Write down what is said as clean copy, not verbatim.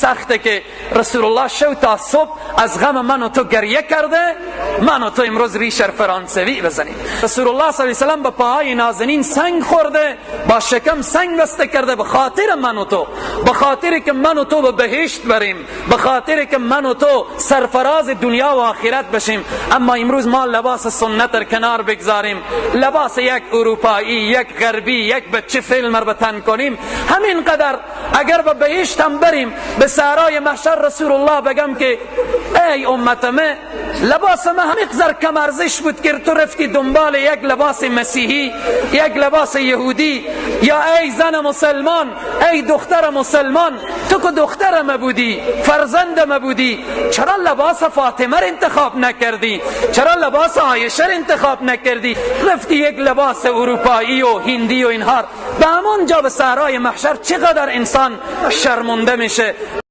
سخته که رسول الله شو تا صبح از غم من و تو گریه کرده، من و تو امروز ریشر فرانسوی بزنیم. رسول الله صلی الله علیه و سلم به پاهای نازنین سنگ خورده، با شکم سنگ بسته کرده، به خاطر من و تو، به خاطر که من و تو به بهشت بریم، به خاطر که من و تو سرفراز دنیا و آخرت بشیم. اما امروز ما لباس سنت را کنار بگذاریم، لباس یک اروپایی، یک غربی، یک بچه فیلم را به تن کنیم. همین قدر اگر به بهشت هم بریم، به سرای محشر رسول الله بگم که ای امت من، لباس من همین قدر کم ارزش بود که تو رفتی دنبال یک لباس مسیحی، یک لباس یهودی؟ یا ای زن مسلمان، ای دختر مسلمان، تو که دختر ما بودی، فرزند ما بودی، چرا لباس فاطمه را انتخاب نکردی؟ چرا لباس عایشه را انتخاب نکردی؟ رفتی یک لباس اروپایی و هندی و اینها. به همون جا به سرای محشر چقدر انسان شرمنده میشه.